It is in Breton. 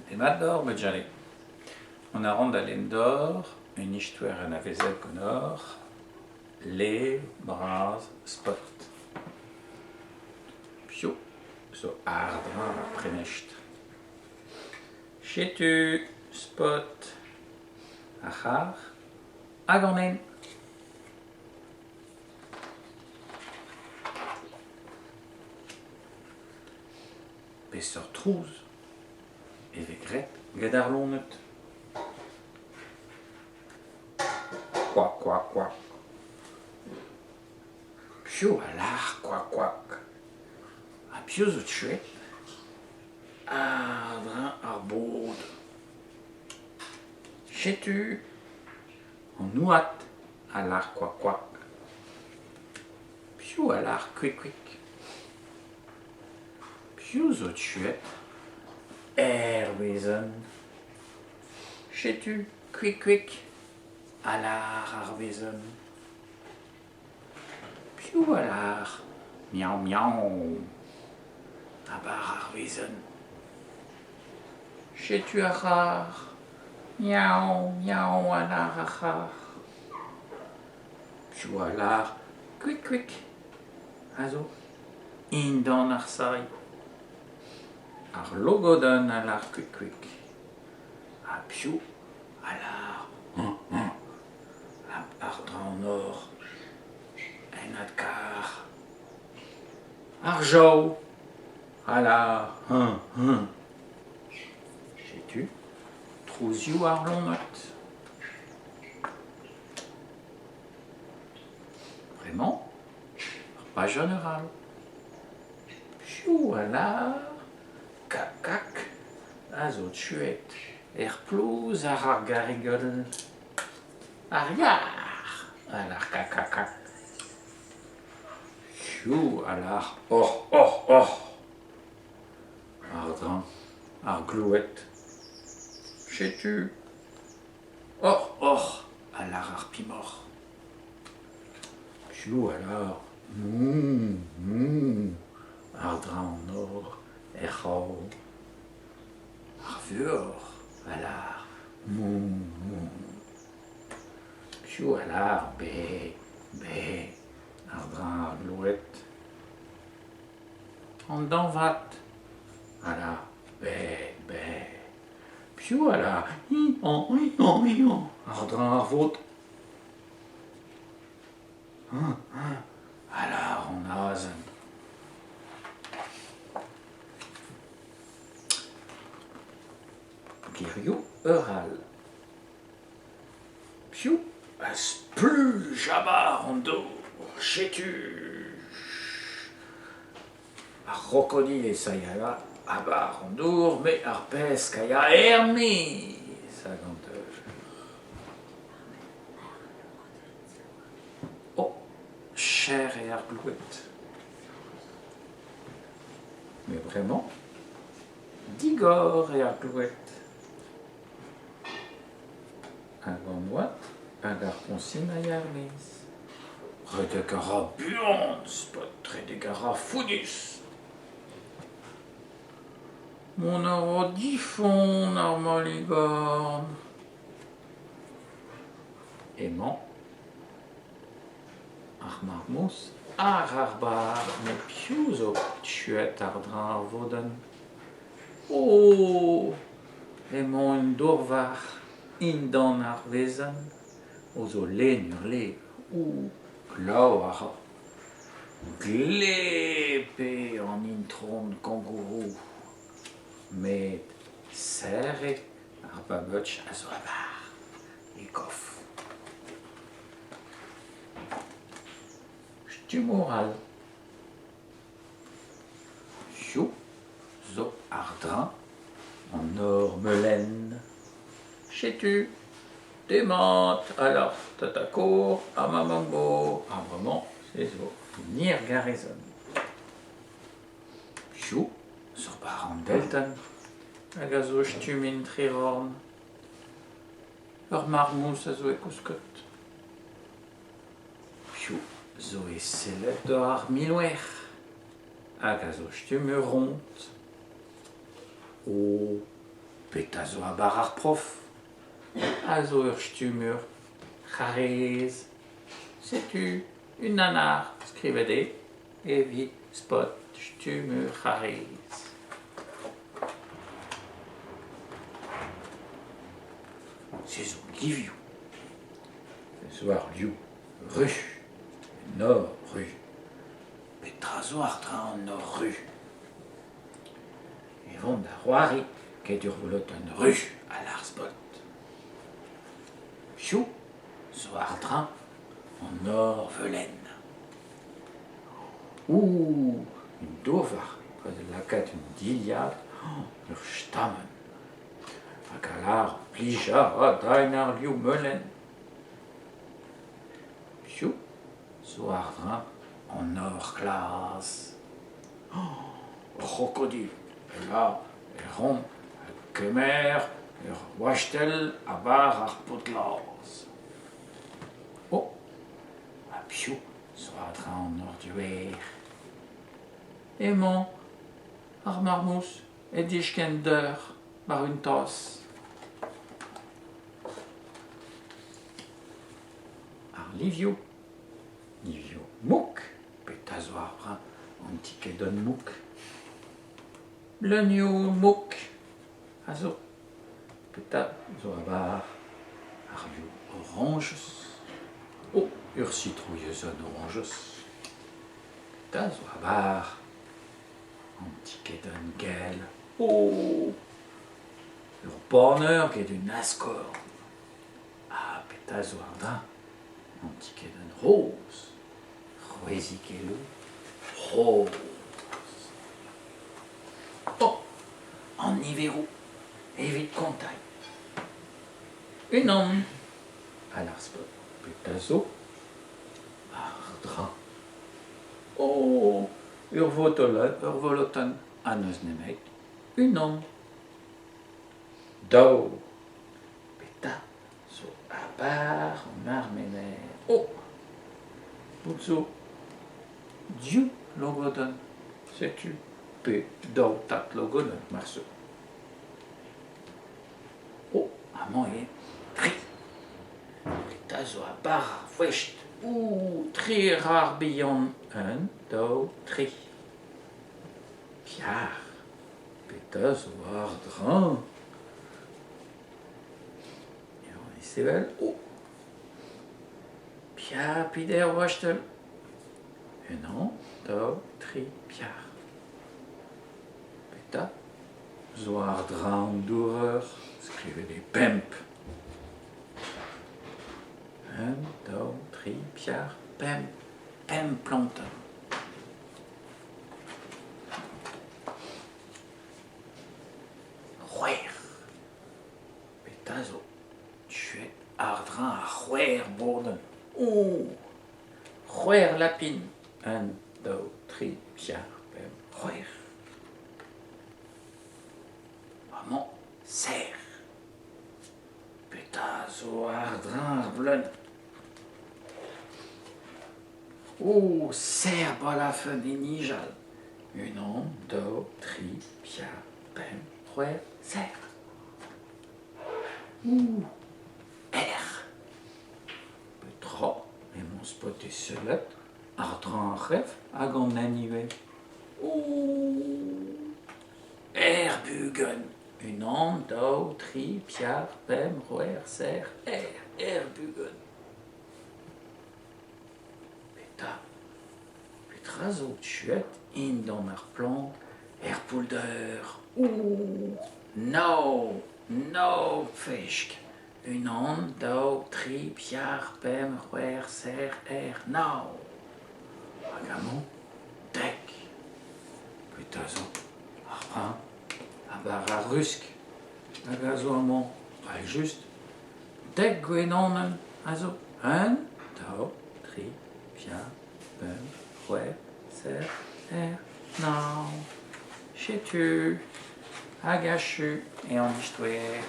Demat deoc'h bugale. Mont a ran da lenn deoc'h un istoer anavezet ganeoc'h, Levr bras Spot. Piv zo àr-dreñv ar prenestr ? Setu Spot ar c'harr hag an hent. Peseurt trouz e vez graet gant ar loened ? Koak koak koak. Piv a lâr koak koak ? Ha piv zo tuet ? A-dreñv ar bod. Setu an houad a lâr koak koak. Piv a lâr kuik kuik ? Piv zo tuet er wezenn ? Setu kuik kuik a lâr ar wezenn. Piv a lâr miaou miaou a-barh ar wezenn ? Setu ar c'harr, miaou miaou a lâr ar c'harr. Piv a lâr kuik kuik a zo dindan ar sailh ? Ar logodenn a lâr kuik kuik. Ha piv a lâr hañ hañ àr-dreñv an nor en adkarr ? Ar jav a lâr hañ hañ. Setu trouzioù ar loened. Bremañ ur pajenn all. Piv a lâr kak kak a zo tuet er plouz àr ar garrigell ? Ar yar a lâr kak kak kak. Piv a lâr oc'h oc'h oc'h ? Àr-dreñv ar gloued. Setu Oc'h oc'h a lâr ar pemoc'h. Piv a lâr mou mou àr-dreñv an nor er c'hraou ? Ar vuoc'h a lâr mou mou. Piv a lâr be be àr-dreñv ar gloued ? An dañvad a lâr be be. Piv a lâr hi-hañ-hi-hañ-hi-hañ àr-dreñv ar vod ? Hañ hañ a lâr an azen. Gerioù ur all. Piv a spluj a-barh an dour ? Setu Ar c'hrokodilez a ya a-barh an dour met ar pesk a ya er-maez ag an dour. Oh, cher eo ar gloued. Met bremañ, digor eo ar gloued. Hag an oad hag ar poñsin a ya er-maez. Redek a ra buan, Spot, redek a ra fonnus. Mont a ra difonn ar maligorn. Emañ ar marmouz àr ar bar met piv zo tuet àr-dreñv ar vodenn ? Oh ! Emañ un dourvarc'h dindan ar wezenn o zo lenn ur levr. O, glav a ra. Gleb eo an itron kangourou. Met serr eo ar babouch a zo a-barh e gof. Stummoù all. Piv zo àr-dreñv an nor melen ? Setu demat alors tata-kozh ha ma mamm-gozh ha bremañ se zo Nir Garrison. Piv zo war an deltenn hag a zo stumm en trehorn ? Ur marmouz a zo é kousket. Piv zo é sellet doc'h ar miloer hag a zo stumm ur ront ? O ! Petra zo a-bar ar prof ? A zo ur stumm ur c'harrez. Setu unan ar skrivet eo evit spot stumm ur c'harrez. Se zo livioù. Se zo ar liv ruz, an nor ruz. Petra zo àr-dreñv an nor ruz ? E vont da c'hoari get ur volotenn ruz a lâr Spot. Piv zo àr-dreñv an nor velen ? Ouh ! Un dourvarc'h da lakaat un dilhad, ur stammenn. Hag a lâr plij a ra din ar liv melen. Piv zo àr-dreñv an nor glas ? Ur c'hrokodil a e ran kemer ur wastell a-barzh ar pod-glas. Oh ! Ha piv zo a-dreñv an nor diouer ? Emañ ar marmouz é diskenn deur war un tas. Ar livioù, livioù mouk, petra zo àr-dreñv an tikedenn mouk ? Bleunioù mouk a zo. Petra zo a-barzh ar liv orañjez ? Oh, ur sitrouilhezenn orañjez. Petra zo a-barzh an tikedenn gell ? Oh ! Ur boneur get un askorn. Ha petra zo àr-dreñv an tikedenn roz ? C'hwezigelloù roz. Oh ! An niveroù evit kontañ. Unan a lâr Spot. Petra zo àr-dreñv ? Oh ! Ur volotenn ha n'eus nemet unan. Daou. Petra zo a-barzh an armener ? Oh ! Bout zo div logodenn, setu pe daou tad logodenn marse. Oh ! Amañ eo tri. Petra zo a-barzh ar voest ? Ouh ! Tri c'har bihan, un, daou, tri. Piar. Petra zo àr-dreñv ? Emañ e sevel. Oh ! Piar peder wastell. Unan, daou, tri, piar. Petra zo àr-dreñv an doureur ? Skrivet eo pemp. Un, daou, tri, piar, pemp. Pemp plantenn. C'hwec'h. Petra zo tuet àr-dreñv ar c'hwec'h bodenn ? Oh ! C'hwec'h lapin. Un, daou, tri, piar, pemp, c'hwec'h. Amañ serr. Petra zo àr-dreñv ar bleun ? Oh ! Serr balafenn é nijal. Unan, daou, tri, piar, pemp, c'hwec'h, serr. Ouh ! Erc'h ! Petra ? Emañ Spot é sellet àr-dreñv ar c'hef hag an hent ivez. Ouh ! Er bugel ! Unan, daou, tri, piar, pemp, c'hwec'h, serr, er, er bugel ! Petra ? Petra zo tuet indan ar plant er poull-deur ? Ouh ! Nav ! Nav fesk ! Unan, daou, tri, piar, pemp, c'hwec'h, serr, er, nav ! Hag amañ dek ! Petra zo ? Ar preñv ha bara rusk hag a zo amañ evel-just. Dek gwenanenn a zo. Un, daou, tri, piar, pemp, c'hwec'h, serr, er, nav. Setu hag achu eo an istoer.